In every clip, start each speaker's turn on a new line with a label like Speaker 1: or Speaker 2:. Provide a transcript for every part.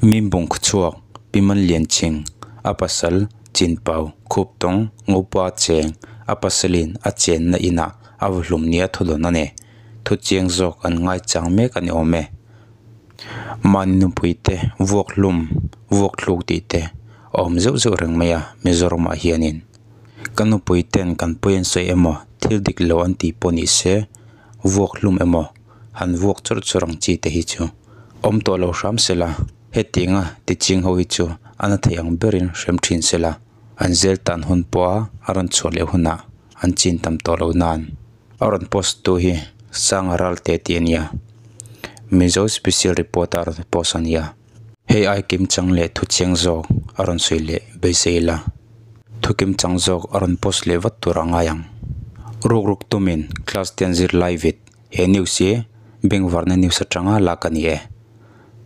Speaker 1: Mimbung khawchhuak Pi Manlianchhing, a pasal Chinpau Khuptawng Ngopa cheng, a pasalin a chenna inah a va hlum nia thudawn a ni. Thu chiang zawk an ngaichang mek a ni awm e. Mahni nupui te vuak hlum, vuak thluk tih te a awm zeuh zeuh reng mai a Mizoramah hianin. Ka nupui ten kan pawi an sawi emaw thil dik lo an tih pawh ni se vuak hlum emaw han vuak chawrh chawrh ang chi te hi chu awm tawh lo hram se la, hetianga ti ching ho hi chu a na thei ang berin hrem thin se la, an zel tan hun pawha a rawn chhuah leh hunah an chin tam tawh lo nan. A rawn post tu hi Sanga Ralte tih a nia, Mizo Special Report a rawn post a nia. Hei ai kim chang leh thu chiang zawk a rawn sawi leh beisei ila, thu kim chang zawk a rawn post leh vat tur a ngai ang. Ruk ruk tumin class ten zirlai vit he news hi Bengvarna news atanga lak a ni e.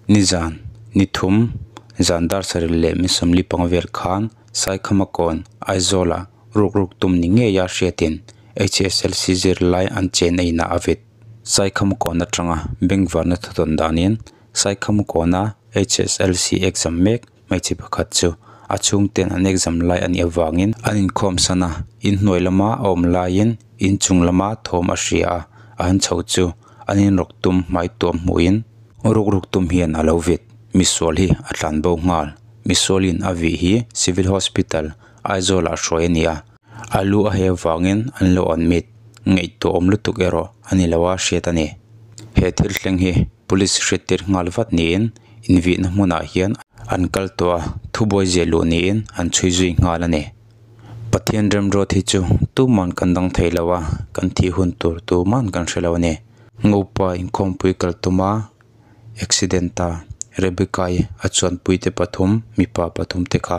Speaker 1: Nizan, ni thum, zan dar sarih leh mi sawmli panga vel khan Saikhamakawn, Aizawlah ruk ruk tum ni ngeia hriatin HSLC zirlai an chen a inah a vit. Saikhamakawn atanga Bengvarna thutawn danin Saikham kawna HSLC exam mek hmeichhe pakhat chu a chhungten an exam lai a nih avangin an inkhawm san a, inhnuai lama a awm laiin inchung lama thawm a hria a, a han chho chu an inrawk tum hmai tuam hmuhin ruk ruk tum hian a lo vit. Misual hi a tlan bo nghal. Misualin a vih hi Civil Hospital, Aizawl ah hruai a ni a, a lu a heh avangin an lo admit. Ngaihtuah awm lutuk erawh a ni lo a hriat a ni. He thil thleng hi Police hriattir nghal vat niin invihna hmunah hian an kal tawh a, thubuai ziah luh niin an chhui zui nghal a ni. Pathian remruat hi chu tuman kan dang thei lo a, kan thih hun tur tuman kan hre lo a ni. Ngopa inkhawmpui kal tuma accident a Rebecca-i a chuanpui te pathum mipa pathum te kha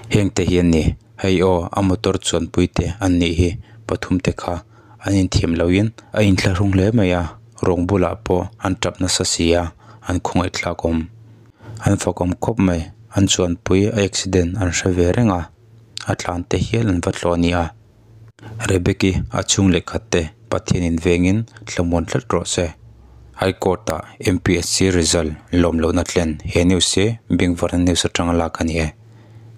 Speaker 1: heng te hi a ni. Hei aw a motor chuanpui te an nih hi pathum te kha an inthiam loin a inthlahrung hle mai a rawng bulah pawh an tap nasa si a an khawngaih thlak awm an fakawm khawp mai an chuanpui a accident an hre ve reng a a tlan te hial an va tlawh a ni a Rebecca-i a chhung leh khat te Pathian in vengin thlamuan tlat rawh se High Court ah M_P_S_C result lawm lohna thlen he news hi Bengvarna news atanga lak a ni e.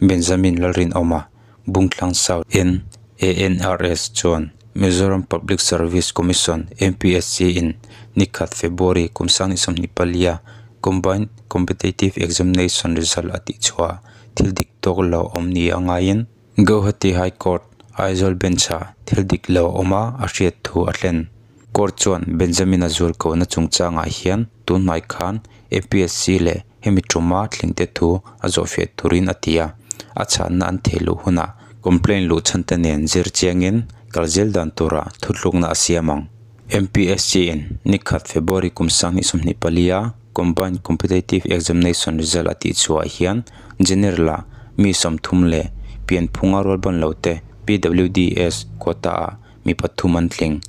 Speaker 1: Benjamin Lalrinawma, Bungtlang South NANRS chuan Mizoram Public Service Commission, MPSC, in nikhat February kum sang ni 24 a Combined Competitive Examination result a tihchhuah thil dik tawk lo awm ni a ngaiin Guwahati High Court, Aizawl Bench-ah thil dik lo awm a a hriat thu a thlen. Court chuan Benjamin-a zualkohna chungchangah hian tunhnai khan MPSC leh Hemi tuma thlengte thu a zawhfiah turin a ti a, a chhanna an thei luh hunah complaint luh chhante nen zir chiangin kal zel dan tura thutlukna a siam ang. MPSC in nikhat February kum 2024 a Combined Competitive Examination result a tih chhuah hian General ah mi 30 leh pianphunga rualban lote PWDS quota ah mi pathum an tling.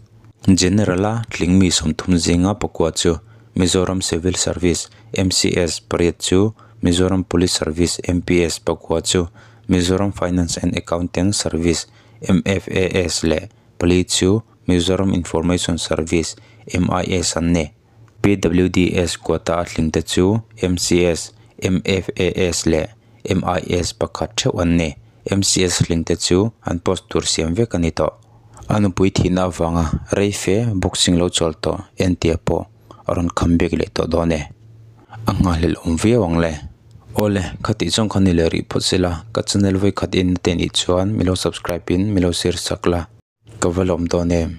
Speaker 1: General a tling mi 30 zinga pakua chu Mizoram Civil Service, MCS, pariat chu Mizoram Police Service, MPS, pakua chu Mizoram Finance and Accountant Service, MFAS, leh pali chu Mizoram Information Service, MIS, an ni. PWDS quota a tling te chu MCS, MFAS leh MIS pakhat theuh an ni. MCS tling te chu an post tur siam vek a ni tawh. A nupui thihna avanga rei fe boxing lo chawl tawh entia pawh a rawn kham bik leh tawh dawn e. A nghahhlelh awm viau ang le. Awle, khatih zawng kha ni leh rih phawt sela, ka channel vawikhat in na te nih chuan milo subscribe in milo share sak la. Ka va lawm dawn em?